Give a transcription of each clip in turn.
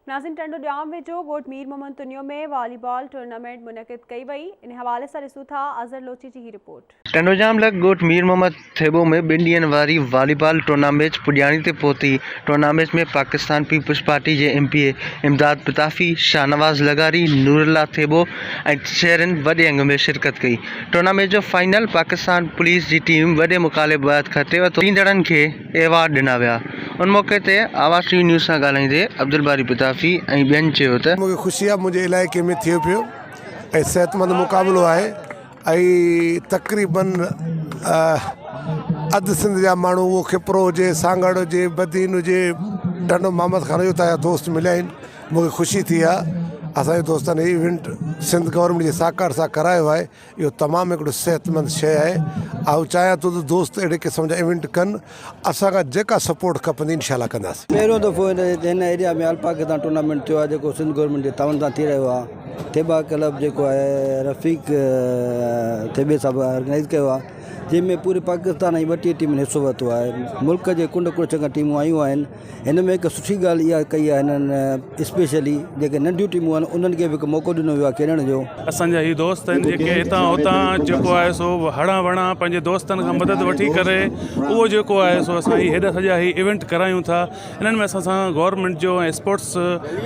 ناظرين ٽنڊو ڄام ويجهو ڳوٺ مير محمد تنيو ۾ والي بال ٽورنامينٽ منعقد ڪئي وئي ان حوالي سان ڏسون ٿا اظهر لوچي جي هي رپورٽ. ٽنڊوڄام لڳ ڳوٺ مير محمد ٿيٻو ۾ ٻن ڏينهن واري والي بال ٽورنامينٽ پڄاڻي تي پهتي. ٽورنامينٽ ۾ پاڪستان پيپلز پارٽي جي M P A Imdad Pitafi, Shahnawaz لغاري، نورالله ٿيٻو ۽ شهرين وڏي انگ ۾ شرڪت ڪئي. ٽورنامينٽ جو فائنل پاڪستان پوليس جي ٽيم وڏي مقابلي بعد کٽي ورتو. ڏيندڙن کي ايوارڊ ڏنا ويا. ان موقعي تي آواز ٽي وي نيوز سان ڳالهائيندي عبدالباري پتافي ۽ ٻين چيو ته. مون کي خوشي آهي منهنجي علائقي ۾ ٿئي پيو ۽ صحتمند مقابلو آهي ۽ تقريبن اڌ سنڌ جا ماڻهو اهو کپرو هجي سانگهڙ هجي بدين هجي ٽنڊو محمد خان هجي اتان جا دوست مليا آهن مون کي خوشي ٿي آهي اسان جي دوستن هي ايونٽ سنڌ گورنمينٽ جي سهڪار سان ڪرايو آهي اهو تمام هڪڙو صحتمند شيء آهي. آئون چاهيان ٿو ته دوست اهڙي قسم جا ايونٽ ڪن. اسان کان جيڪا سپورٽ کپندي انشاء الله ڪنداسين. پهريون دفعو هن ايريا ۾ آل پاڪستان ٽورنامينٽ ٿيو آهي جيڪو سنڌ گورنمينٽ جي تعاون سان ٿي رهيو آهي. ٿيٻا ڪلب جيڪو آهي رفيق ٿيٻي صاحب آرگنائيز ڪيو آهي جنهن ۾ پوري پاڪستان جي 32 ٽيمن حصو ورتو آهي. ملڪ جي ڪنڊ ڪڙڇ کان ٽيمون آيون آهن. هن ۾ هڪ سٺي ڳالهه اها ڪئي آهي هنن اسپيشلي جيڪي ننڍيون ٽيمون آهن انهن کي به هڪ موقعو ڏنو ويو آهي کيڏڻ جو. اسان جا هي دوست آهن جيڪي هتان هتان جيڪو آهي سو هڙان وڙان پنهنجي دوستن کان مدد وٺي ڪري اهو جيڪو آهي سو اسان هي هيڏا سڄا هي ايونٽ ڪرايون ٿا انهن ۾ اسان سان گورنمينٽ جو ۽ اسپورٽس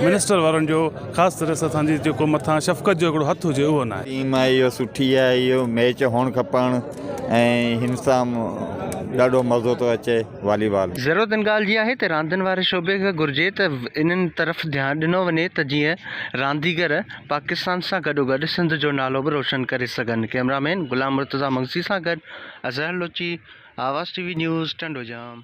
منسٽر وارن جو خاص طرح سان اسان جي جيڪو مٿان شفقت جو هڪڙو هٿ هجي اهو ناهي. ٽيم آهي اهو سٺي آهي اهو ميچ هئڻ کپڻ ۽ هن سان ڏاڍو مزو ٿو اچي. والي بال. ضرورت ان ڳالهه جي آهي ته راندين واري شعبي کي گهرجي ته انهن طرف ڌيان ڏنو وڃي ته جيئن رانديگر پاڪستان سان گڏوگڏ سنڌ جو نالو به روشن ڪري سگهن. ڪئميرا مين غلام مرتضيٰ مگسي سان گڏ Azhar Lochi, Awaz T V news, Tandojam.